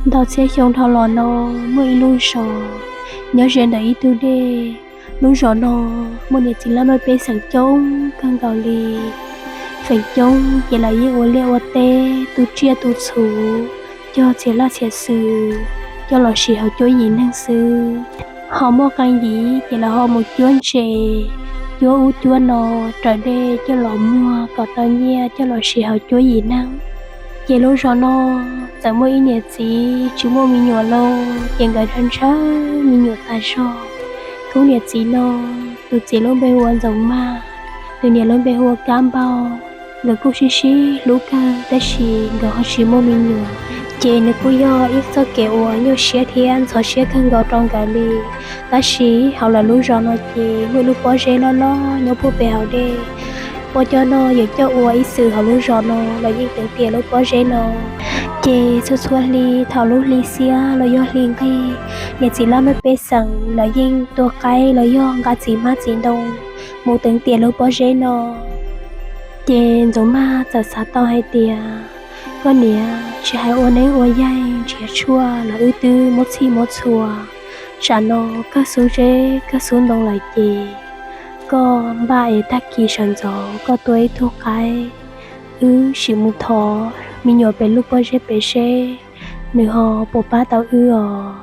Ntau txhiab xyoo dhau los no, muaj ib lub zos nyob ze ntawm ib tug dej. Lub zos no muaj niam txiv laj mej pej xeem coob kawg nkaus li. Feem coob ces lawv yeej ua liaj ua teb, tu tsiaj tu txhu, cog txhia laj txhia xwm coj los siv hauv cuab yim neeg xwb. Ho muaj qee yim ces lawv ho mus cuab ntses, cuab ub cuab no, raws dej coj los muag kom tau nyiaj coj los siv hauv cuab yim neeg. Ces lub zos no txawm muaj ib niam txiv tsis muaj me nyuam lauj, ces nkawd ntshaw ntshaw me nyuam tas zog. Khub niam txiv no, tus txiv lub npe hu ua Ntxoov Maj, tus niam lub npe hu ua Kab Npauj. Nkawd kuj sib sib hlub kawg tab sis nkawd ho tsis muaj me nyuam. Ces nws kuj yog ib txoj kev uas nyuaj siab thiab ntxhov siab kawg nkaus rau nkawd li. Tab sis hauv lawv lub zos no ces muaj ib lub pob zeb loj loj nyob puag pem hauv dej. Poj coj noj yawm coj ua ib txwm hauv lub zos no los yeej teev tiam lub pob zeb no. Ces txhua txhua hli thaum lub hli xiab los yog hli nqig, niam txiv laj mej pej xeem lawv yeej tua qaib los yog nqa txiv hmab txiv ntoo mus teev tiam lub pob zeb no. Ces Ntxoov Maj txawm xav tau hais tias, koj niam, tsis hais ua neeb ua yaig nrhiav tshuaj los wb twb muab txhij muab txhua, tsam no kawg xub zeb kawg xub ntoo lawm ces koj npaj es tag kis sawv ntxov koj tua ib tug qaib, wb sim mus thov me nyuam pem lub pob zeb pem seb nws ho puas pab tau wb os.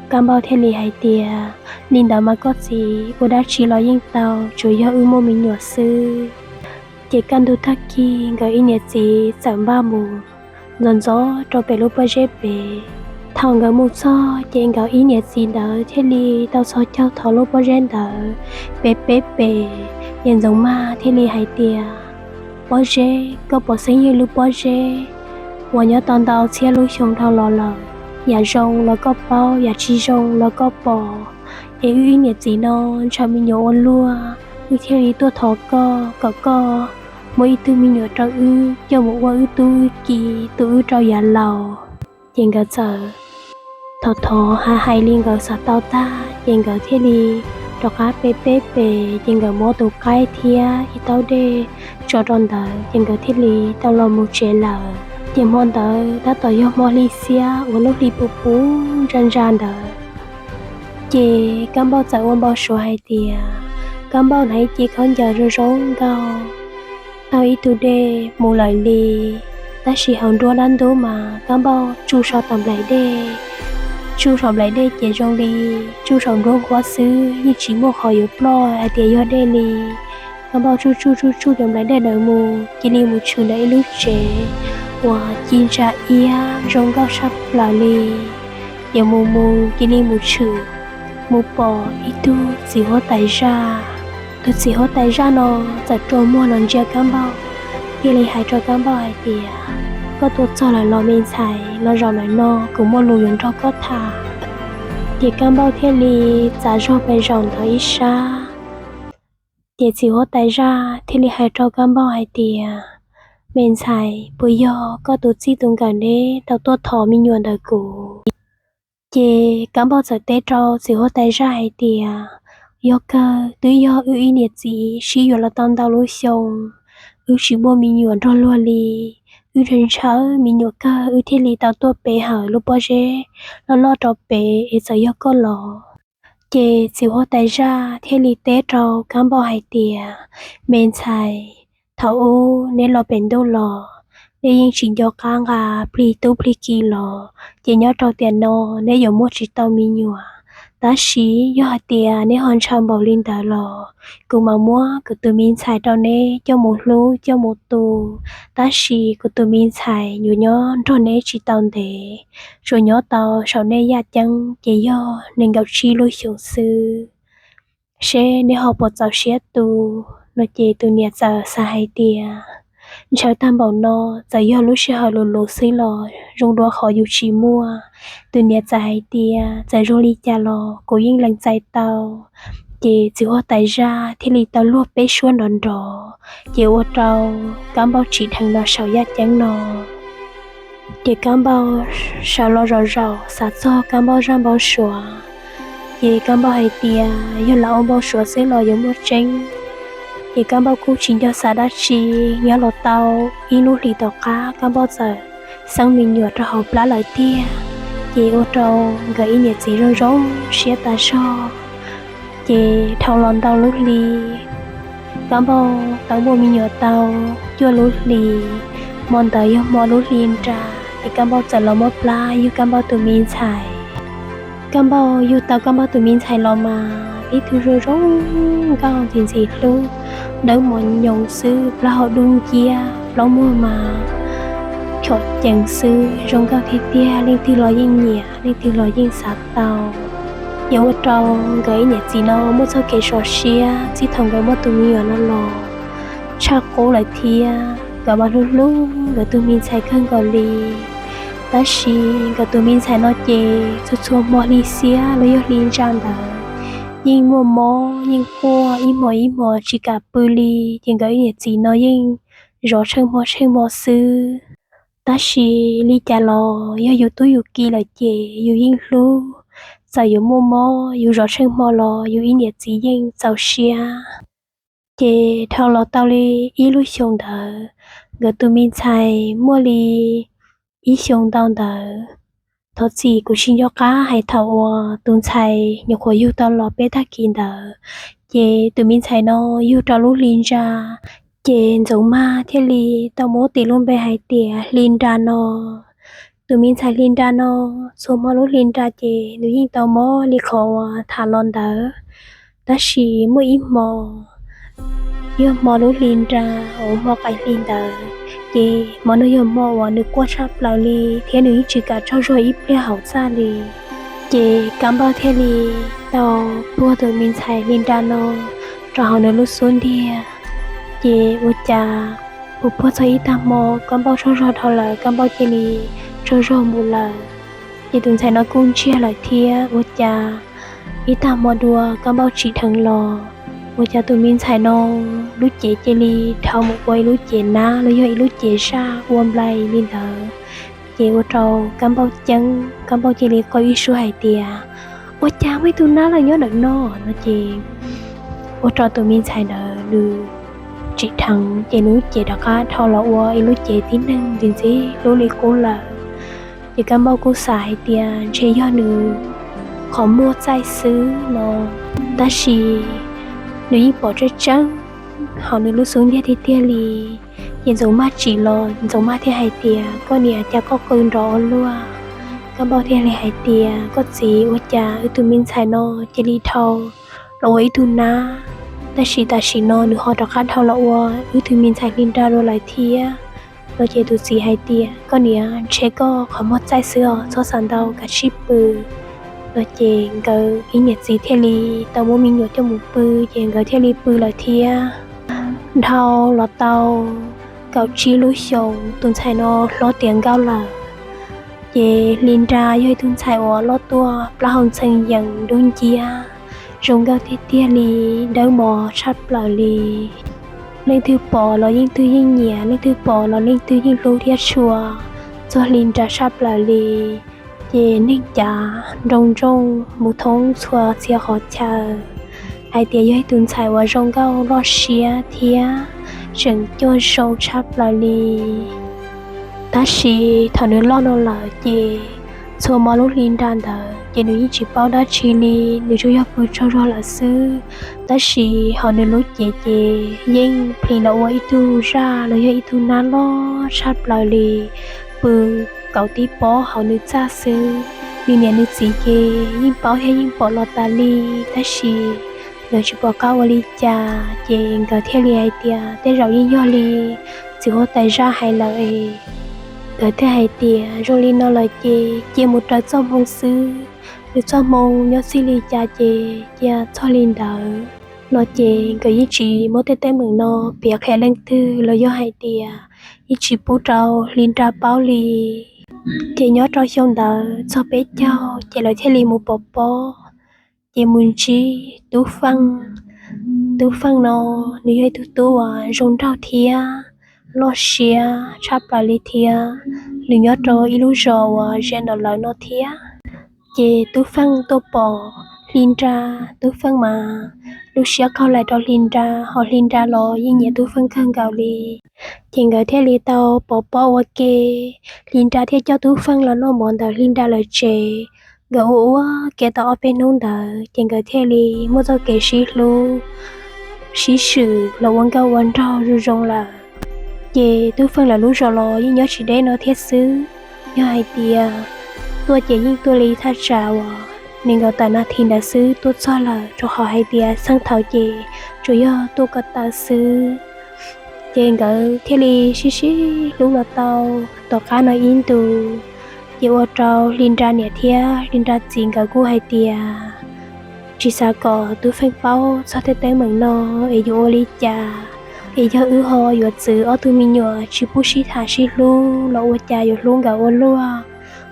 Kab Npauj thiaj li hais tias, li ntawd mas koj txiv, ua dab tsi los yeej tau, tsuas yog wb muaj me nyuam xwb. Ces kaj ntug tag kis nkawd ib niam txiv txawm npaj mus ntxov ntxov rau pem lub pob zeb pem. Thaum nkawd mus txog ces nkawd ib niam txiv ntawd thiaj li tau txhos caug thov lub pob zeb ntawd pem peb pem. Ces Ntxoov Maj thiaj li hais tias, pob zeb, koj pom xeeb yog lub pob zeb uas nyob tau ntau txhiab lub xyoo dhau los lawm. Yam zoo los koj paub, yam tsis zoo los koj pom. Es wb ib niam txiv no ntshaw me nyuam ua luaj, wb thiaj li tuaj thov koj kom koj muab ib tug me nyuam rau wb coj mus ua wb tub wb ki, tu wb rau yav laus. Ces nkawd txawm thov thov hais hais li nkawd xav tau tag ces nkawd thiaj li rov qab pem peb pem, ces nkawd muab tus qaib thiab ib taub dej tso rau ntawd ces nkawd thiaj li tau los mus tsev lawm. Ces hmo ntawd tab tom yog hmo hli xiab uas lub hli puv puv ntsa ntsa ntawd. Ces Kab Npauj txawm ua npau suav hais tias Kab Npauj hnav ib ce khaub ncaws zoo zoo nkauj, taug ib tug dej mus lawm li. Tab sis hauv nruab dab ntub mas Kab Npauj tsuj saum nplaim dej, tsuj saum nplaim dej ces zoo li tsuj saum nruab nkuab xwb, yeej tsis muaj qhov yuav ploj hais tias yog dej li. Kab Npauj tsuj tsuj tsuj tsuj cov nplaim dej ntawd mus, cia li mus tshwm ntawm ib lub tsev uas ci ntsa iab zoo nkauj tshaj plaws li. Ces mus mus cia li mus tshwm, mus pom ib tug txiv huab tais zaj. Tus txiv huab tais zaj no txawm rua muag los ntsia Kab Npauj, thiaj li hais rau Kab Npauj hais tias, koj tuaj txog lawm los me ntxhais? Los zaum ntawm no kuv muaj lus yuav nrog koj tham. Ces Kab Npauj thiaj li txav zog pes zaum ntawm ib sab. Ces txiv huab tais zaj thiaj li hais rau Kab Npauj hais tias, me ntxhais, puas yog koj tus txij tus nkawm neb tau tuaj thov me nyuam ntawm kuv? Ces Kab Npauj txawm teb rau txiv huab tais zaj hais tias, yog kawg, twb yog wb ib niam txiv sib yuav los tau ntau lub xyoo, wb tsis muaj me nyuam nrog luag li. Wb ntshaw ntshaw me nyuam kawg wb thiaj li tau tuaj pem hawm lub pob zeb loj loj rau pem es txawm yog koj los. Ces txiv huab tais zaj thiaj li teb rau Kab Npauj hais tias, me ntxhais, thaum ub neb los pem ntuj los, neb yeej tsis nco qab nqa plig tub plig ki los, ces nyob rau tiam no neb yuav muaj tsis tau me nyuam. Tab sis yog hais tias neb ho ntshaw npaum li ntawd los, kuv mam muab kuv tus me ntxhais rau neb coj mus hlub coj mus tu. Tab sis kuv tus me ntxhais yuav nyob nrog neb tsis tau ntev, tsuas nyob tau saum nej yaj ceeb ces yog nees nkaum tsib lub xyoos xwb. Seb neb ho puas txaus siab tu? No ces tus niam txawm xav hais tias, ntshaw tag npaum no, txawm yog lub sij hawm luv luv xwb los zoo dua qhov yus tsis muaj. Tus niam txawm hais tias, txawm zoo li cas los kuv yeej lees txais tau. Ces txiv huab tais zaj thiaj li tau luag peb suab nrov nrov, ces ua rau Kab Npauj tsim dheev los saum yaj ceeb no. Ces Kab Npauj sawv los zaum zaum xav txog Kab Npauj zaj npau suav. Ces Kab Npauj hais tias yog lam ua npau suav xwb los yuav muaj tseeb. Ces Kab Npauj kuj tsis nco xav dab tsi, nyob los tau ib lub hlis tom qab Kab Npauj txawm xeeb me nyuam rau hauv plab lawm tiag. Ces ua rau nkawd ib niam txiv zoo zoo siab tas zog. Ces dhau los ntau lub hli, Kab Npauj tau muaj me nyuam tau cuaj lub hli. Hmo ntawd yog hmo lub hli nra, ces Kab Npauj txawm los muab plab yug Kab Npauj tus me ntxhais. Kab Npauj yug tau Kab Npauj tus me ntxhais los mas ib tug zoo zoo nkauj ntxim ntxim hlub, dawb mos nyoos xwb, plaub hau dub nciab, plaub muag mas chom cees xwb, zoo nkauj tiag tiag, leej twg los yeej nyiam, leej twg los yeej xav tau. Ces ua rau nkawd ib niam txiv no muaj txoj kev sov siab txij thaum nkawd muaj tus me nyuam no los tshaj qub lawm thiab. Nkawd mas hlub hlub nkawd tus me ntxhais kawg nkaus li. Tab sis nkawd tus me ntxhais no ces txhua txhua hmo hli xiab los yog hli ntsa ntawd yeej muaj mob, yeej quaj ib hmos ib hmos tsis kam pw li. Ces nkawd ib niam txiv no yeej zov tsheej hmo tsheej hmo xwb. Tab sis li cas los yog yus tub yus ki lawm ces yus yeej hlub. Txawm yuav muaj mob yus zov tsheej hmo los yus ib niam txiv yeej txaus siab. Ces dhau los tau li ib lub xyoos ntawd, nkawd tus me ntxhais muaj li ib xyoos ntau ntawd. Thov txim kuv tsis nco qab hais thaum uas tus ntxhais nyuam qhuav yug tau los peb tag kis ntawd, ces tus me ntxhais no yug rau lub hli nra. Ces Ntxoov Maj thiaj li tau muab tis lub npe hais tias Hli Nra no. Tus me ntxhais Hli Nra no txhua hmo lub hli nra ces nws yeej tau mob li qhov uas tham los ntawd. Tab sis muaj ib hmo, yog hmo lub hli nra uas hmo qaim hli ntawd, ces hmo no yog hmo uas nws quaj tshaj plaws li thiab nws yeej tsis kam tsaug zog ib pliag hauv txaj li. Ces Kab Npauj thiaj li tau puag tus me ntxhais Hli Nra no rau hauv nws lub xub ntiag. Ces ua cas puag puag txog ib tag hmo Kab Npauj tsaug zog dhau lawm, Kab Npauj cia li tsaug zog mus lawm. Ces tus ntxhais no kuj ntsiag lawm thiab, ua cas ib tag hmo dua Kab Npauj tsim dheev los, ua cas tus me ntxhais no lub cev cia li dhau mus ua ib lub cev nab los yog ib lub cev zaj ua nplai li ntawd. Ces ua rau Kab Npauj ceeb, Kab Npauj cia li qw ib suab hais tias, Ua cas muaj ib tug nab los nyob ntawm no? No ces ua rau tus me ntxhais ntawd nws tsim dheev ces nws lub cev rov qab dhau los ua ib lub cev tib neeg ntxim ntxim hlub li qub lawm. Ces Kab Npauj kuj xav hais tias ntshe yog nws qhov muag txaij xwb no, tab sis nws yeej pom tseeb tseeb hauv nws lub xub ntiag tiag tiag li. Ces Ntxoov Maj tsim los Ntxoov Maj thiaj hais tias, Koj niam, cas koj qw nrov ua luaj? Kab Npauj thiaj li hais tias, Koj txiv, ua cas wb tus me ntxhais no cia li dhau los ua ib tug nab, tab sis tam sim no nws ho rov qab dhau los ua wb tus me ntxhais Hli Nra dua lawm thiab? No ces tus txiv hais tias, Koj niam, ntshe koj qhov muag txaij xwb os, txhob xav ntau, kav tsij pw. No ces nkawd ib niam txiv thiaj li tau muab me nyuam coj mus pw, ces nkawd thiaj li pw lawm thiab. Dhau los tau kaum tsib lub xyoos, tus ntxhais no hlob tiav nkauj lawm. Ces Hli Nra yog ib tug ntxhais uas loj tuaj, plaub hau ntxhee yees dub nciab, zoo nkauj tiag tiag li, dawb mos tshaj plaws li. Leej twg pom los leej twg yeej nyiam, leej twg pom los leej twg yeej hlub thiab tshua txog Hli Nra tshaj plaws li. Ces neeg cav nroog nrooj mus thoob txhua txhia qhov chaw hais tias yog ib tus ntxhais uas zoo nkauj loj siab thiab tseem coj zoo tshaj plaws li. Tab sis thaum nws loj no lawm ces txhua hmo lub Hli Nra ntawd ces nws yeej tsis paub dab tsi li, nws tsuas yog pw tsaug zog lawm xwb. Tab sis hauv nws lub cev ces yeej plhis los ua ib tug zaj los yog ib tug nab loj tshaj plaws li, pw kaum tib pob hauv nws txaj xwb. Nws niam nws txiv ces yeej paub thiab yeej pom los tas li, tab sis nkawd tsis pom qab ua li cas, ces nkawd thiaj li hais tias tej zaum yeej yog li txiv huab tais zaj hais lawm es. Nkawd thiaj hais tias zoo li no lawm ces cia mus raws txoj hmoo xwb, nws txoj hmoo nyob txij li cas ces cia txog li ntawd. No ces nkawd yeej tsis muab tej teeb meem no piav qhia leej twg los yog hais tias yeej tsis pub rau Hli Nra paub li. Ces nyob rau xyoo ntawd txog peb caug ces lawv thiaj li mus pov pob, ces mus ntsib Tub Feej. Tub Feej no nws yog ib tug tub uas zoo nraug thiab loj siab tshaj plaws li thiab, nws nyob rau ib lub zos uas ze ntawm lawv no thiab. Ces Tub Feej tuaj pom Hli Nra, Tub Feej mas lub siab qaug lais rau Hli Nra, ho Hli Nra los yeej nyiam Tub Feej kawg nkaus li. Ces nkawd thiaj li tau pov pob ua ke, Hli Nra thiaj coj Tub Feej los noj mov ntawm Hli Nra lawv tsev. Nkawd ua ua ke tau ob peb hnub ntawd ces nkawd thiaj li muaj txoj kev sib hlub, sib swm los ua nkauj ua nraug zoo zoo lawm. Ces Tub Feej lawv lub zos los yeej nyob tsis deb no thiab xwb. Yog hais tias tuaj ces yeej tuaj li thaj tsam uas nees nkaum tawm nas this ntawd xwb tuaj txog lawm, rau qhov hais tias txheej thaum ces tsuas yog tuaj ko taw xwb. Ces nkawd thiaj li sib sib hlub los tau tom qab no ib ntus. Ces ua rau Hli Nra niam thiab Hli Nra txiv nkawd kuj hais tias tsis xav kom Tub Feej paub txog tej teeb meem no es yuav ua li cas, es yog wb ho yuav txwv ob tug me nyuam tsis pub sib tham sib hlub los ua cas yuav hlub nkawd ua luaj.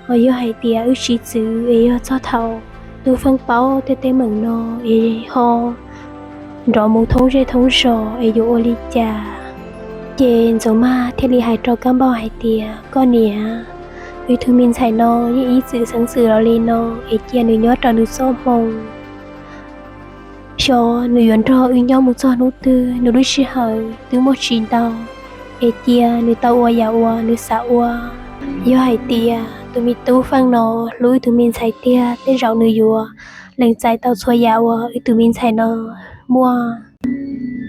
Ho yog hais tias wb tsis txwv es yog txog thaum Tub Feej paub tej teeb meem no es ho nrov mus thoob zej thoob zos es yuav ua li cas. Ces Ntxoov Maj thiaj li hais rau Kab Npauj hais tias, koj niam, wb tug me ntxhais no yeej ib txwm xeeb txwm los li no, es cia nws nyob raws nws txoj hmoo. Xyov nws yuav nrog wb nyob mus txog hnub twg, nws lub sij hawm twb muaj tsis ntau, es cia nws tau ua yam uas nws xav ua. Yog hais tias tus me Tub Feej no hlub wb tug me ntxhais tiag, tej zaum nws yuav lees txais tau txhua yam uas wb tug me ntxhais no muaj.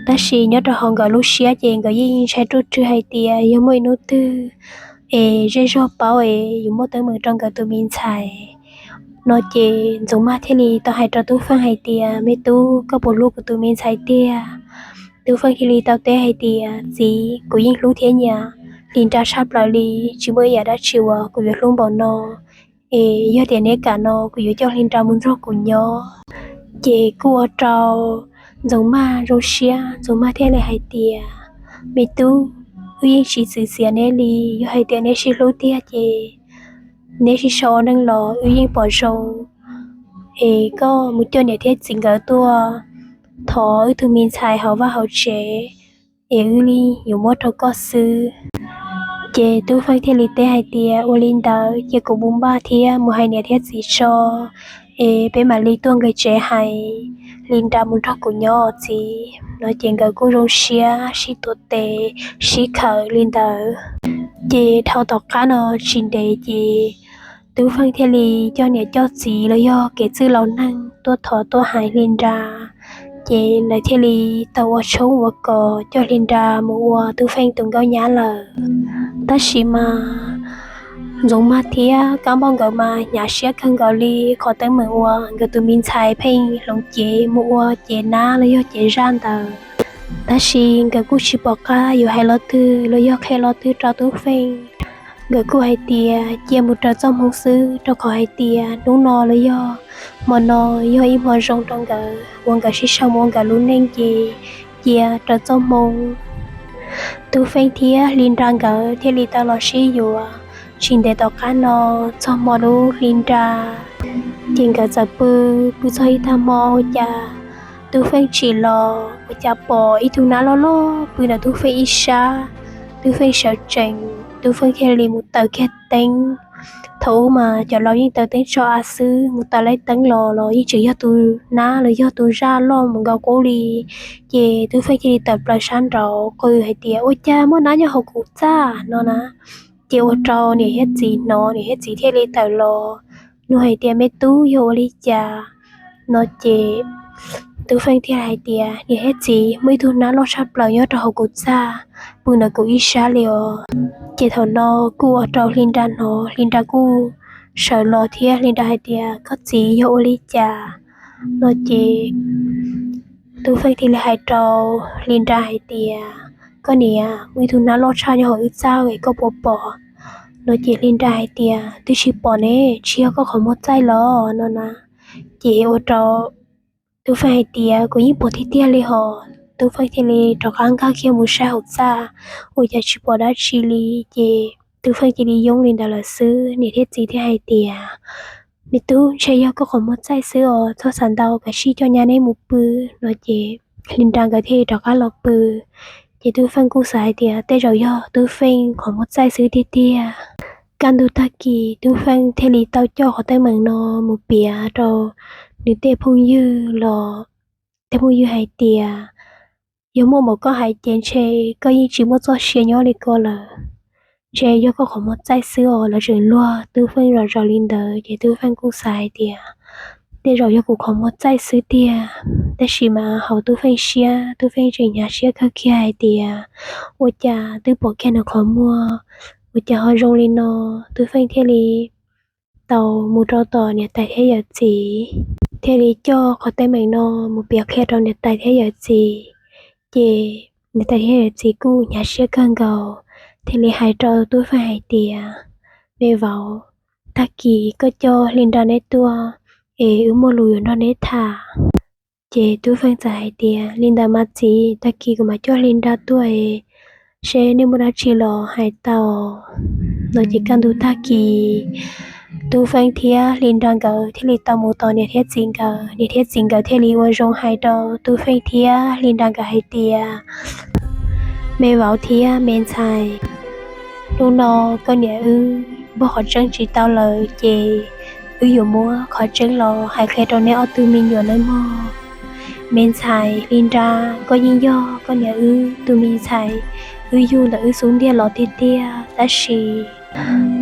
Tab sis nyob rau hauv nkawd lub siab ces nkawd yeej ntshai ruaj rwg hais tias yog muaj ib hnub twg es zej zog paub es yuav muaj teeb meem rau nkawd tus me ntxhais no. Ces Ntxoov Maj thiaj li tau hais rau Tub Feej hais tias, me tub, koj puas hlub kuv tus me ntxhais tiag? Tub Feej thiaj li tau teb hais tias, txiv, kuv yeej hlub thiab nyiam Hli Nra tshaj plaws li, tsis muaj ib yam dab tsi uas kuv yuav hlub npaum no. Es yog tias neb kam no kuv yuav coj Hli Nra mus nrog kuv nyob. Ces kuj ua rau Ntxoov Maj zoo siab, Ntxoov Maj thiaj li hais tias, me tub, wb yeej tsis txwv txiav neb li. Yog hais tias neb sib hlub tiag ces neb sib sau ua neej los wb yeej pom zoo. Es koj mus coj niam thiab txiv nkawd tuaj thov wb tug me ntxhais hauv vaj hauv tsev, es wb li yuav muab rau koj xwb. Ces Tub Feej thiaj li teb hais tias, ua li ntawd ces kuv mus npaj thiab mus hais niam thiab txiv tso, es peb mam li tuaj nqis tsev hais Hli Nra mus nrog kuv nyob txiv no. Ces nkawd kuj zoo siab sib tuav tes sib khawm li ntawd. Ces dhau tom qab no tsis ntev ces Tub Feej thiaj li coj niam coj txiv los yog kev txwj laus neeg tuaj thov tuaj hais Hli Nra. Ces lawv thiaj li tau ua tshoob ua kos coj Hli Nra mus ua Tub Feej tus nkauj nyab lawm. Tab sis mas Ntxoov Maj thiab Kab Npauj nkawd mas hnyav siab kawg nkaus li qhov teeb meem uas nkawd tus me ntxhais pheej hloov cev mus ua cev nab los yog cev zaj ntawd. Tab sis nkawd kuj tsis pom qab yuav hais lo twg los yog qhia lo twg rau Tub Feej. Nkawd kuj hais tias cia mus raws txoj hmoo xwb, rau qhov hais tias hnub no los yog hmo no yog ib hmo zoo rau nkawd uas nkawd sib sau mus ua nkawd lub neej, ces cia raws txoj hmoo. Tub Feej thiab Hli Nra nkawd thiaj li tau los sib yuav. Tsis ntev tom qab no, txog hmo lub Hli Nra, ces nkawd txawm pw, pw txog ib tag hmo ua cas Tub Feej tsim los ua cas pom ib tug nab loj loj pw ntawm Tub Feej ib sab. Tub Feej sawv tsees, Tub Feej thiaj li mus taws kiag teeb. Thaum ub mas cov laus yeej taws teeb tso av xwb, mus taws laib teeb los los yeej tseem yog tus nab los yog tus zaj loj mus nkaus qub li. Ces Tub Feej thiaj li tawm plaws sab nraud qw hais tias, ua cas muaj nab nyob hauv kuv txaj no na. Ces ua rau niam thiab txiv hnov, niam thiab txiv thiaj li tawm los nug hais tias, me tub, yog ua li cas no. Ces Tub Feej thiaj hais tias, niam thiab txiv, muaj ib tug nab loj tshaj plaws nyob rau hauv kuv txaj, pw ntawm kuv ib sab li os. Ces thaum no kuj ua rau Hli Nra hnov, Hli Nra kuj sawv los thiab Hli Nra hais tias, koj txiv, yog ua li cas no. Ces Tub Feej thiaj li hais rau Hli Nra hais tias, koj niam, muaj ib tug nab loj tshaj nyob hauv wb txaj es koj puas pom no. Ces Hli Nra hais tias, twb tsis pom ne, tsis yog koj qhov muag txaij los no na. Ces ua rau Tub Feej hais tias, kuv yeej pom tiag tiag li hos. Tub Feej thiaj li rov qab nkag kiag mus saib hauv txaj, ua cas tsis pom dab tsi li. Ces Tub Feej cia li yoob li ntawd lawm xwb. Niam thiab txiv thiaj hais tias, me tub, ntshe yog koj qhov muag txaij xwb os, txhob xav ntau, kav tsij coj nyab neb mus pw no. Ces Hli Nra nkawd thiaj li rov qab los pw. Ces Tub Feej kuj xav hais tias tej zaum yog Tub Feej qhov muag txaij xwb tiag tiag. Kaj ntug tag kis Tub Feej thiaj li tau coj qhov teeb meem no mus piav rau nws tej phooj ywg los Tej phooj ywg hais tias yog muaj npaum koj hais ces ntshe koj yeej tsis muaj txoj sia nyob li ko lawm. Ntshe yog koj qhov muag txaij xwb os. Lawv tseem luag Tub Feej zom zaws li ntawd ces Tub Feej kuj xav hais tias tej zaum yog kuv qhov muag txaij xwb tiag. Tab sis mas hauv Tub Feej siab, Tub Feej tseem hnyav siab kawg kiag hais tias ua cas twb pom kiag nws qhov muag, ua cas ho zoo li no. Tub Feej thiaj li tau mus rau tom niam tais thiab yawm txiv, thiaj li coj qhov teeb meem no mus piav qhia rau niam tais thiab yawm txiv. Ces niam tais thiab yawm txiv kuj hnyav siab kawg nkaus, thiaj li hais rau Tub Feej hais tias, Me vauv, tag kis koj coj Hli Nra neb tuaj es wb muaj lus yuav nrog neb tham. Ces Tub Feej txawm hais tias, Li ntawd mas txiv, tag kis kuv mam coj Hli Nra tuaj es seb nej muaj dab tsi los hais tau. No ces kaj ntug tag kis Tub Feej thiab Hli Nra nkawd thiaj li tau mus tos niam thiab txiv nkawd. Niam thiab txiv nkawd thiaj li ua zoo hais rau Tub Feej thiab Hli Nra nkawd hais tias, Me vauv thiab me ntxhais, hnub no koj niam wb npog qhov tseeb tsis tau lawm ces wb yuav muab qhov tseeb los hais qhia rau neb ob tug me nyuam nawb mog. Me ntxhais Hli Nra, koj yeej yog koj niam wb tus me ntxhais, wb yug ntawm wb xub ntiag los tiag tiag, tab sis,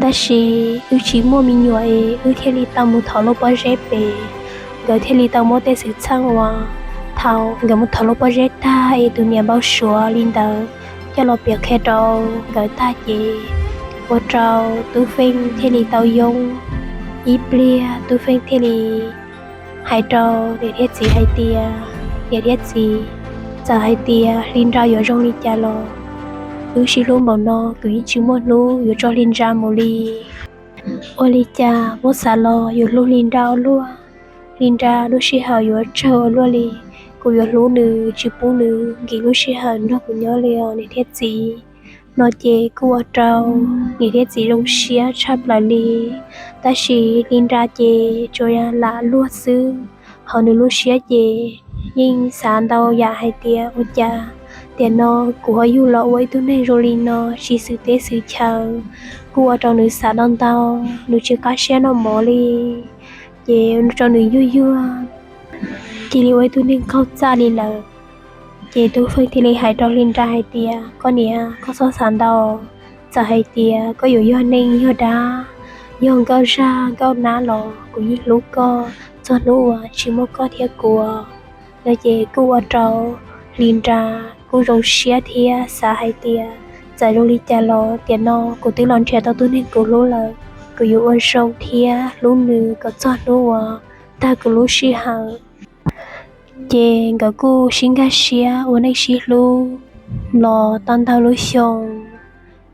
tab sis wb tsis muaj me nyuam es wb thiaj li tau mus thov luag pob zeb pem. Nkawd thiaj li tau muab tej xwm txheej uas thaum nkawd mus thov luag pob zeb tag es tus niam npau suav li ntawd coj los piav qhia rau nkawd tag ces ua rau Tub Feej thiaj li tau yoob ib pliag. Tub Feej thiaj li hais rau niam thiab txiv hais tias, Niam thiab txiv, txawm hais tias Hli Nra yuav zoo li cas los wb sib hlub npaum no kuv yeej tsis muaj hnub yuav tso Hli Nra mus li. Ua li cas muab xav los yus hlub Hli Nra ua luaj, Hli Nra lub sij hawm yuav tsawg ua luaj li. Kuv yuav hlub nws tsis pub nws nkim lub sij hawm nrog kuv nyob li os niam thiab txiv. No ces kuj ua rau niam thiab txiv zoo siab tshaj plaws li. Tab sis Hli Nra ces tsuas yog lam luag xwb, hauv nws lub siab ces yeej xav ntau yam hais tias, Ua cas tiam no kuv ho yug los ua ib tug neeg zoo li no tsis xwm teb xwm chaw? Kuj ua rau nws xav ntau ntau, nws tsis qab siab noj mov li. Ces ua rau nws yuag yuag, cia li ua ib tug neeg qaug txaj li lawm. Ces Tub Feej thiaj li hais rau Hli Nra hais tias, Koj niam, koj txhob xav ntau. Txawm hais tias koj yuav yog neeg yog dab, yog nkauj zaj nkauj nab los kuv yeej hlub koj txog hnub uas tsis muaj koj thiab kuv. No ces kuj ua rau Hli Nra kuj zoo siab thiab xav hais tias, Txawm zoo li cas los tiam no kuv twb los nrhiav tau tus neeg kuv hlub lawm, kuv yuav ua zoo thiab hlub nws kom txog hnub uas tag kuv lub sij hawm. Ces nkawd kuj sib nkag siab ua neej sib hlub los tau ntau lub xyoo.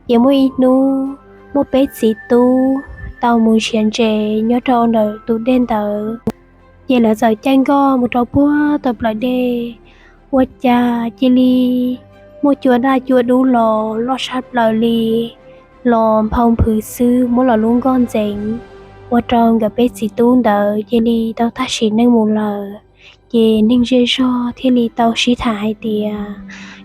Ces muaj ib hnub muaj peb txiv tub tau mus nrhiav ntses nyob rau ntawm tus dej ntawd. Ces lawv txawm caij nkoj mus rau puag tom plawv dej, ua cas cia li muaj cua daj cua dub los loj tshaj plaws li, los nphau nphwv xwb muab los lub nkoj ntxeev, ua rau nkawd peb txiv tub ntawd cia li tau tag sim neej mus lawm. Ces neeg zej zog thiaj li tau sib tham hais tias,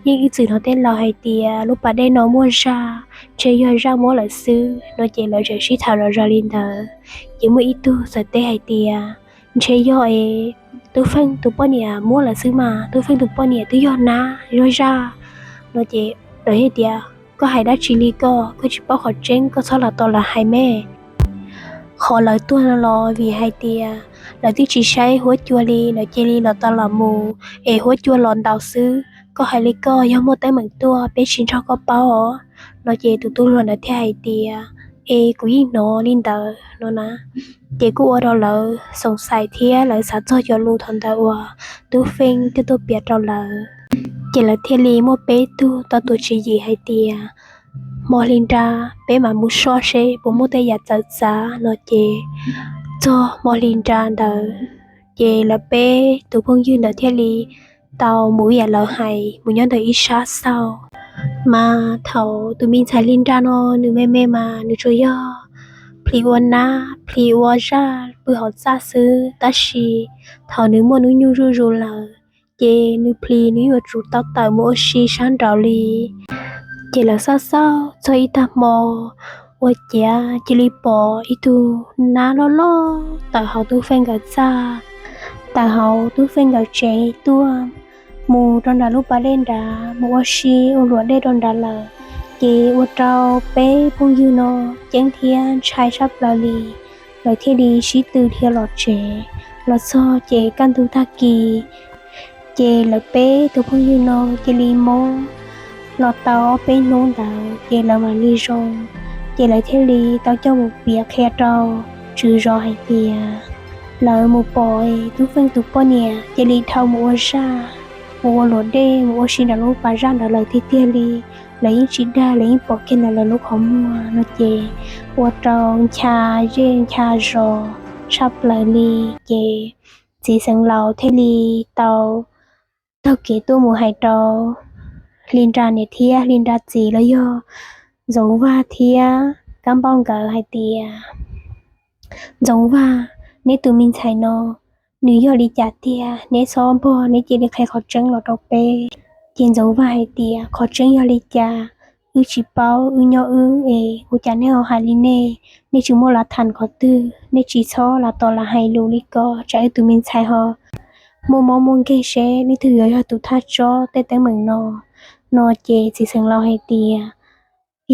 Yeej ib txwm hnov tej laus hais tias lub pas dej no muaj zaj, ntshe yog zaj muab lawm xwb. No ces lawv tseem sib tham zom zaws li ntawd. Ces muaj ib tug txawm teb hais tias, Ntshe yog es Tub Feej tus poj niam muab lawm xwb mas, Tub Feej tus poj niam twb yog nab yog zaj. No ces lawv hais tias, Koj hais dab tsi li ko? Koj tsis paub qhov tseeb koj txhob los tau lawv hais me. Qhov lawv tuag no los vim hais tias lawv twb tsis saib huab cua li, lawv cia li los tau los mus es huab cua los ntaus xwb. Koj hais li koj yog muaj teeb meem tuaj peb tsis nrog koj paub os. No ces tus tub hluas ntawd thiaj hais tias, Es kuv yeej hnov li ntawd no na. Ces kuj ua rau lawv xoom xaim thiab lawv xav txog cov lus thaum ntawd uas Tub Feej twb tuaj piav rau lawv. Ces lawv thiaj li muaj peb tug tau tuav tswv yim hais tias, Hmo Hli Nra peb mam mus soj seb puas muaj tej yam txawv txav. No ces txog hmo Hli Nra ntawd, ces lawv peb tus phooj ywg ntawd thiaj li tau mus ib yam lawv hais, mus nyob ntawm ib sab xauj. Mas thaum tus me ntxhais Hli Nra no nws me me mas nws tsuas yog plhis ua nab plhis ua zaj pw hauv txaj xwb, tab sis thaum nws muaj hnub nyoog zuj zus lawm, ces nws plhis nws yuav tsum tau tawm mus ua si sab nraud li. Ces lawv xauj xauj txog ib tag hmo, ua ciav cia li pom ib tug nab loj loj tawm hauv Tub Feej nkawd txaj. tawm hauv Tub Feej nkawd tsev tuaj mus rau nram lub pas dej nrad mus ua si ua luam dej rau nrad lawm. Ces ua rau peb phooj ywg no ceeb thiab ntshai tshaj plaws li, lawv thiaj li sib tw dhia los tsev. Los txog ces kaj ntug tag kis, ces lawv peb tus phooj ywg no cia li mob los tau ob peb hnub ntawd ces lawv mam li zoo. Ces lawv thiaj li tau coj mus piav qhia rau tswv zov hais tias lawv mus pom Tub Feej tus poj niam cia li dhau mus ua zaj, mus ua luam dej mus ua si nram lub pas zaj ntawd lawm tiag tiag li. Lawv yeej tsis dag, lawv yeej pom kiag ntawm lawv lub qhov muag no ces ua rau ncha zej ncha zos tshaj plaws li. Ces txiv xeev laus thiaj li tau taug kev tuaj mus hais rau Hli Nra niam thiab Hli Nra txiv los yog Ntxoov Vaj thiab Kab Npauj nkawd hais tias, Ntxoov Vaj, neb tus me ntxhais no nws yog li cas tiag? Neb txhob npog, neb cia li qhia qhov tseeb los rau peb. Ces Ntxoov Vaj hais tias, Qhov tseeb yog li cas? Wb tsis paub, wb nyob wb es ua cas neb ho hais li nej? Neb tsis muaj lav tham qhov twg, neb tsis txhob lav tom lav hais lus li ko, tsam wb tus me ntxhais ho muaj mob muaj nkeeg seb leej twg yuav yog tus thaj tsob tej teeb meem no. No ces txiv xeev laus hais tias,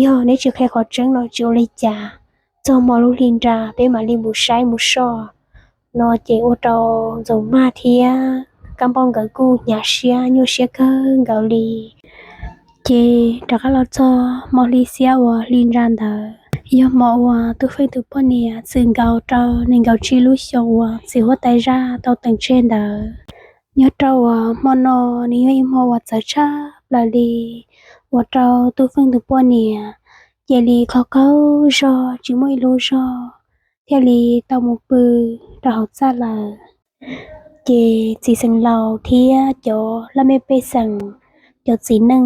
Yog neb tsis qhia qhov tseeb no tsis ua li cas, txog hmo lub Hli Nra peb mam li mus saib mus soj. No ces ua rau Ntxoov Vaj thiab Kab Npauj nkawd kuj hnyav siab nyuaj siab kawg nkaus li. Ces rov qab los txog hmo hli xiab uas Hli Nra ntawd, yog hmo uas Tub Feej tus poj niam txwm nkaus rau nees nkaum tsib lub xyoos uas txiv huab tais zaj tau teem tseg ntawd. Nyob rau uas hmo no nws yog ib hmo uas txawv tshaj plaws li, ua rau Tub Feej tus poj niam cia li qaug qaug zog tsis muaj ib lub zog, thiaj li tau mus pw rau hauv txaj lawm. Ces txiv xeev laus thiab cov laj mej pej xeem, cov txiv neej,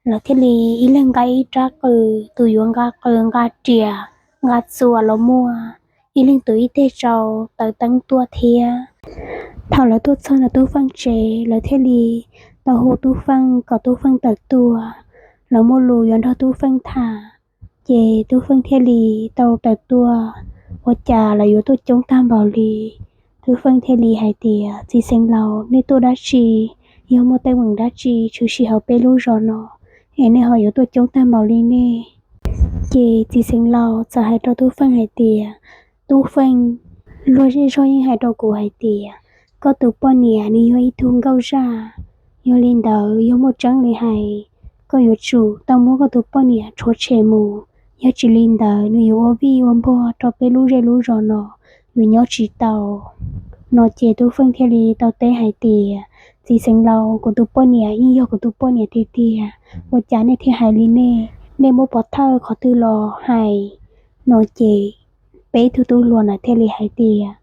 lawv thiaj li ib leeg nqa ib rab qws, tus yuav nqa qws nqa riam nqa txuas los muaj, ib leeg tus ib teg tsau taws teeb tuaj thiab. Thaum lawv tuaj txog ntawm Tub Feej tsev, lawv thiaj li tau hu Tub Feej kom Tub Feej tawm tuaj, lawv muaj lus yuav nrog Tub Feej tham. Ces Tub Feej thiaj li tau tawm tuaj, ua cas lawv yuav tuaj coob tag npaum li. Tub Feej thiaj li hais tias, Txiv xeev laus, nej tuaj dab tsi? Yog muaj teeb meem dab tsi tshwm sim hauv peb lub zos no es nej ho yuav tuaj coob tag npaum li nej? Ces txiv xeev laus txawm hais rau Tub Feej hais tias, Tub Feej, luag zej zog yeej hais rau kuv hais tias koj tus poj niam nws yog ib tug nkauj zaj. Yog li ntawd yog muaj tseeb li hais, koj yuav tsum tau muab koj tus poj niam rhuav tshem mus, yog tsis li ntawd nws yuav ua vij ua npog rau peb lub zej lub zos no, yuav nyob tsis tau. No ces Tub Feej thiaj li tau teb hais tias, Txiv xeev laus, kuv tus poj niam yeej yog kuv tus poj niam tiag tiag, ua cas nej thiaj hais li nej? Nej muab pov thawj qhov twg los hais? No ces peb tug tub hluas ntawd thiaj li hais tias,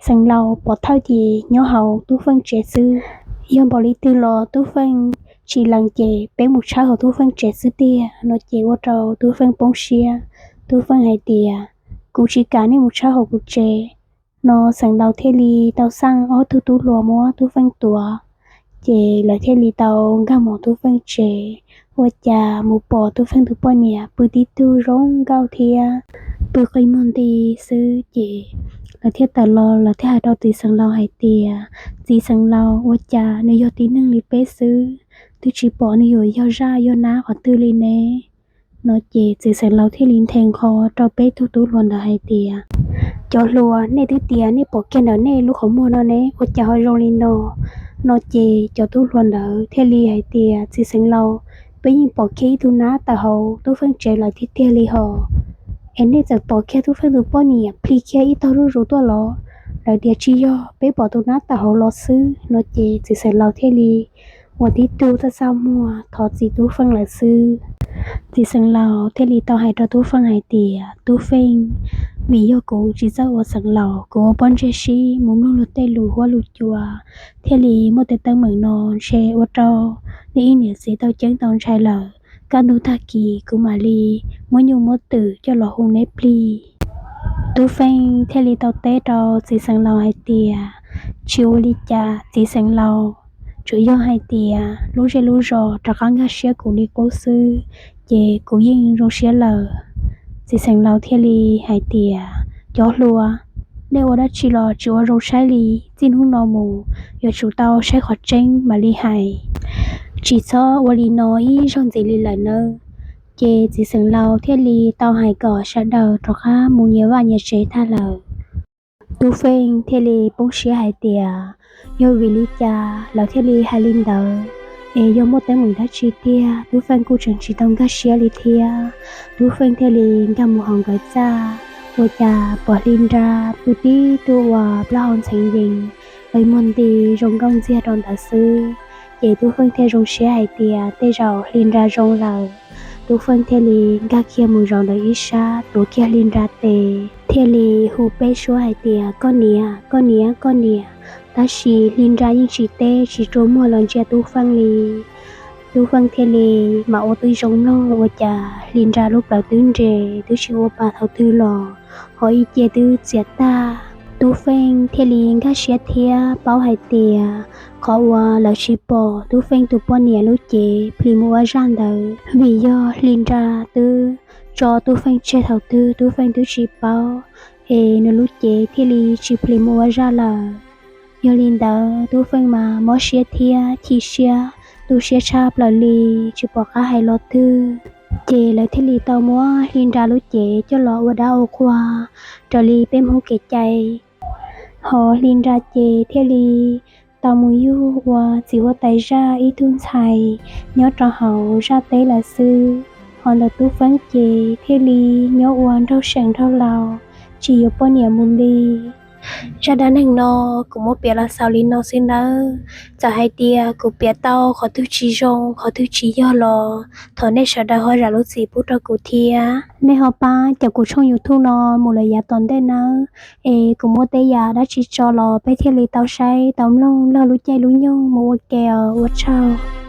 Xeev laus, pov thawj ces nyob hauv Tub Feej tsev xwb. Yog npaum li twg los Tub Feej tsis lees ces peb mus tshawb hauv Tub Feej tsev xwb tiag. No ces ua rau Tub Feej poob siab. Tub Feej hais tias, Kuv tsis kam nej mus tshawb hauv kuv tsev. No xeev laus thiaj li tau xaj ob tug tub hluas muab Tub Feej tuav, ces lawv thiaj li tau nkag mus Tub Feej tsev. Ua cas mus pom Tub Feej tus poj niam pw tib tug zoo nkauj thiab pw qi muag nti xwb. Ces lawv thiaj tawm los, lawv thiaj hais rau txiv xeev laus hais tias, Txiv xeev laus, ua cas nws yog tib neeg li peb xwb, twb tsis pom nws yuav yog zaj yog nab qhov twg li ne? No ces txiv xeev laus thiaj li nthe nqho rau peb tug tub hluas ntawd hais tias, Cov hluas, nej twb tias nej pom kiag ntawm nej lub qhov muag no ne, ua cas ho zoo li no? No ces cov tub hluas ntawd thiaj li hais tias, Txiv xeev laus, peb yeej pom kiag ib tug nab tawm hauv Tub Feej tsev lawm tiag tiag li hos. Es nej txawm pom kiag Tub Feej tus poj niam plhis kiag ib tog zuj zus tuaj los? Lawv tias, Tsis yog, peb pom tus nab tawm hauv los xwb. No ces txiv xeev laus thiaj li ua tib tug txaj txaj muag thov txim Tub Feej lawm xwb. Txiv xeev laus thiaj li tau hais rau Tub Feej hais tias, Tub Feej, vim yog kuv tsis txawj ua xeev laus, kuv ua pob ntseg sib mus mloog luag tej lus huab lus cua, thiaj li muaj tej teeb meem no. Ntshe ua rau nej ib niam txiv tau ceeb tau ntshai lawm, kaj ntug tag kis kuv mam li muab nyuj muab twm coj los hu neb plig. Tub Feej thiaj li tau teb rau txiv xeev laus hais tias, Tsis ua li cas txiv xeev laus, tsuas yog hais tias lub zej lub zos rov qab nkag siab kuv li qub xwb, ces kuv yeej zoo siab lawm. Txiv xeev laus thiaj li hais tias, Cov hluas, nej ua dab tsi los tsis ua zoo saib li, txij hnub no mus yuav tsum tau saib qhov tseeb mam li hais. Tsis txhob ua li no ib zaug ntxiv li lawm nawb. Ces txiv xeem laus thiaj li tau hais kom sawv daws rov qab mus nyias vaj nyias tsev tag lawm. Tub Feej thiaj li poob siab hais tias, yog vim li cas lawv thiaj li hais li ntawd, es yog muaj teeb meem dab tsi tiag? Tub Feej kuj tseem tsis tau nkag siab li thiab. Tub Feej thiaj li nkag mus hauv nkawd txaj, ua cas pom Hli Nra pw tib tug ua plaub hau ntxheev yees, lawv muag nti zoo nkauj ntxiag rau ntawd xwb. Ces Tub Feej thiaj zoo siab hais tias tej zaum Hli Nra zoo lawm. Tub Feej thiaj li nkag kiag mus zaum ntawm ib sab tuav kiag Hli Nra tes, thiaj li hu peb suab hais tias, koj niam, koj niam, koj niam. Tab sis Hli Nra yeej tsis teb, tsis rua muag los ntsia Tub Feej li. Tub Feej thiaj li mam ua tib zoo mloog, ua cas Hli Nra lub plawv twb nres, twb tsis ua pa thaum twg los, ho ib ce twb txias tag. Tub Feej thiaj li nkag siab thiab paub hais tias qhov uas lawv tsis pom Tub Feej tus poj niam lub cev plis mus ua zaj ntawd vim yog Hli Nra twb tso Tub Feej tseg thaum twg Tub Feej twb tsis paub, es nws lub cev thiaj li tsis plis mus ua zaj lawm. Yog li ntawd Tub Feej mas mob siab thiab chim siab, tu siab tshaj plaws li, tsis pom qab hais lo twg. Ces lawv thiaj li tau muab Hli Nra lub cev coj los ua dab ua qhua raws li peb Hmoob kev cai. Ho Hli Nra ces thiaj li tau mus yug ua txiv huab tais zaj ib tug ntxhais nyob rau hauv zaj teb lawm xwb. Ho ntawm Tub Feej ces thiaj li nyob ua nraug seem nraug laus, tsis yuav poj niam mus li. Zaj dab neeg no kuv muab piav los xaus li no xwb nawb. Txawm hais tias kuv piav tau qhov twg tsis zoo qhov twg tsis yog los thov nej sawv daws ho zam lub txim pub rau kuv thiab. Nej ho pab cov kuv tshooj YouTube no mus lawm yav tom ntej nawb, es kuv muaj tej yam dab tsi tso los peb thiaj li tau saib tau mloog log lub caij lub nyoog mus ua ke os, ua tsaug.